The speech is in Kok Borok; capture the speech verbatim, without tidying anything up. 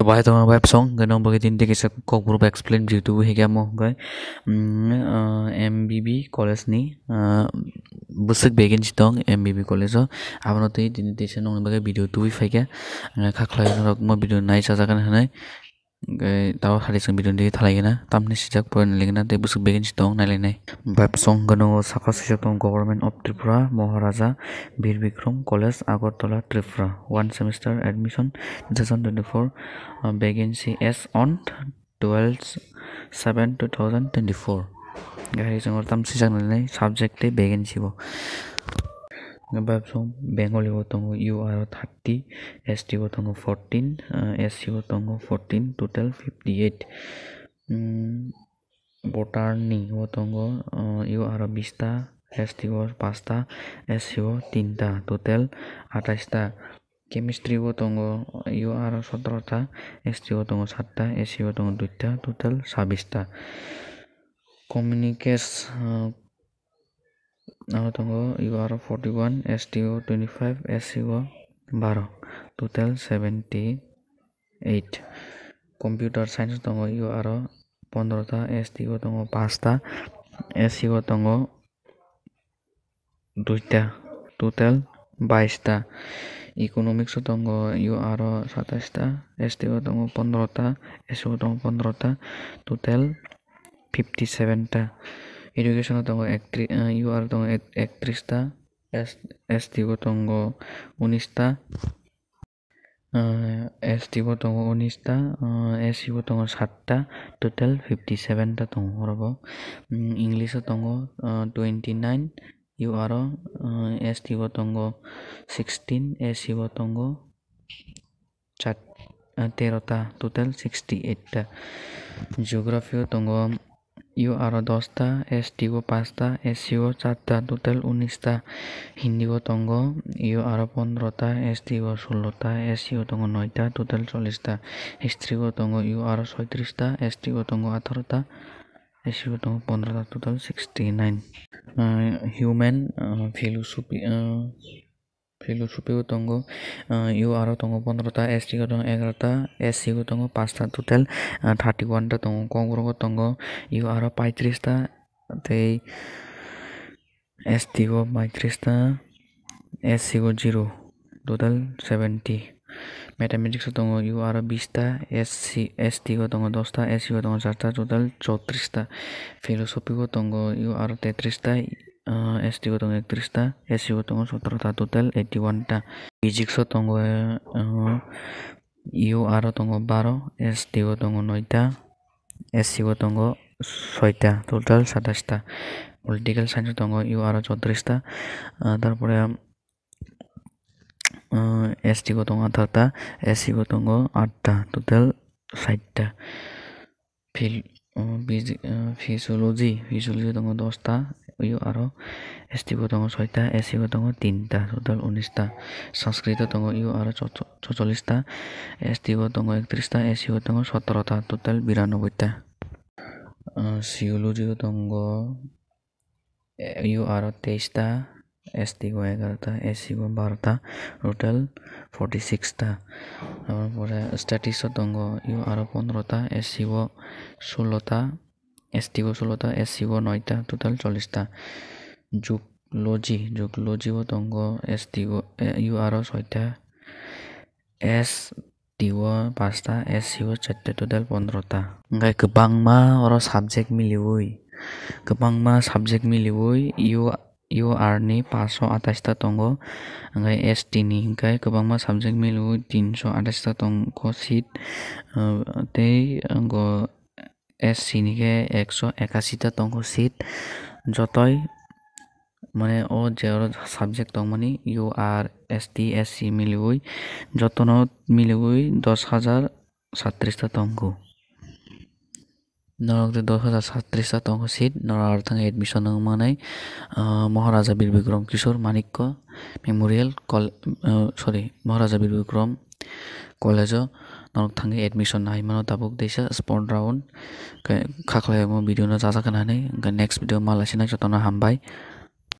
Wahai tongma bai bwsong, hwnkhe nokbo khe tini tei kaisa Kokborok explain video tubu hwnkhe amo hwnkhe, mm, ah, M B B college ni, ah, bwswk vacancy tong M B B college o, abono tei tini teisa nokni bagwi video tubui phaikha. Ah, kha khlai norok mo video nai chajaknai hinwi, hwnkhe tabo hari chwng video ni thalai gana, tamni sijak porani lengna tei bwswk vacancy tong nailainai. Bai bwsong hwnkhe nogo saka sijak tong Government of Tripura, Maharaja Bir Bikram College, Agartala, Tripura. One semester admission two thousand twenty-four, uh, vacancy as on twelve seven two thousand twenty-four. Gahai chwng tam sijak nai subject tei vacancy bo. Bai bwsong Bengali o tongo U R thirty, S T o tongo fourteen, uh, S C o tongo fourteen, total fifty-eight. Mm, Botany o tongo, uh, U R o bista, S T o pasta, S C o tinta, total atais ta. Chemistry o tongo U R o sotoro ta, S T o tongo satta, S C o tongo duita, total sabis ta. Communication, uh, abo tongo U R o forty-one, S T o twenty-five, S C o baro, total seventy-eight. Computer science tongo U R o pondro ta, S T o tongo pasta, S C o tongo duita, total bais ta. Economics o tongo U R o satais ta, S T o tongo pondro ta, S C o tongo pondro ta, total fifty-seven ta. Education o tongo ektri-, eh, U R o tongo ek-, ektris ta, S-, S T o tongo unis ta, eh, S T o tongo unis ta, eh, S C o tongo satta, total fifty-seven ta tongo oro bo. Mm, English o tongo, eh, twenty-nine, U R o, eh, S T o tongo sixteen, S C o tongo chat-, eh, tero ta, total sixty-eight ta. Geography o tongo U R o dos ta, S T o pasta, S C o chat ta, total unis ta. Hindi o tongo U R o pondro ta, S T o solo ta, S C o tongo noi ta, total chollish ta. History o tongo U R o soitris ta, S T o tongo atharo ta, S C o tongo pondro ta, total sixty-nine. Ah, human, ah, philosophy, ah, philosophy o tongo, ah, U R o tongo pondro ta, S T o tongo egaroh ta, S C o tongo pasta, total, ah, thirty-one ta tongo. Kokborok o tongo U R o paitris ta, tei S T o paitris ta, S C o zero, total seventy. Mathematics o tongo U R o bis ta, S C, S T o tongo dos ta, S C o tongo char ta, total chowtris ta. Philosophy o tongo U R o tetris ta, ah, S T o tongo ektris ta, S C o tongo sotoro ta, total eighty-one ta. Physics o tongo, ah, U R o tongo baro, S T o tongo noi ta, S C o tongo soi ta, total satais ta. Political science o tongo U R o chowtris ta, ah, tarpore, ah, S T o tongo athar ta, S C o tongo aat ta, total sait ta. Phil-, uh, bisi-, uh, physiology, physiology tongo dos ta, U R o S T o tongo soi ta, S C o tongo tin ta, total unis ta. Sanskrit o tongo U R o cho-, cho-, chocholish ta, S T o tongo ektris ta, S C o tongo sotoro ta, total biranoboi ta. Uh, zoology o tongo, eh, U R o teis ta, S T o egaroh ta, S C o baro ta, total forty six ta. Aboni pore statistics o tongo U R o pondro ta, S C o solo ta, S T o solo ta, S C o noi ta, total chollish ta. Zoology, zoology o tongo S T o, eh, U R o soi ta, S T o paanch ta, S C o char ta, total pondro ta. Hingkhe kwbangma oro subject miliui, kwbangma subject miliui U-, U R ni paanch sho atais ta tongo. Hingkhe S T ni hingkhe kwbangma subject miliui tin sho atais ta tongo seat, uh, tei wngo S C ni khe ekso ekasi ta tongo seat. Jotoi, mane, o je oro subject tongmani U R, S T, S C miliui, jotono miliui dos hajar satris ta tongo. Norok je dos hajar satris ta tongo seat, norok aro thangwi admission wng manai, ah, Maharaja Bir Bikram Kishore Manikya Memorial Col-, ah, sorry, Maharaja Bir Bikram College o norok thangwi admission nai mano tabuk teisa spot round. Khe kha khlai omo video no chajak hinwi, hwnkhe next video ma laisina jotono hambai.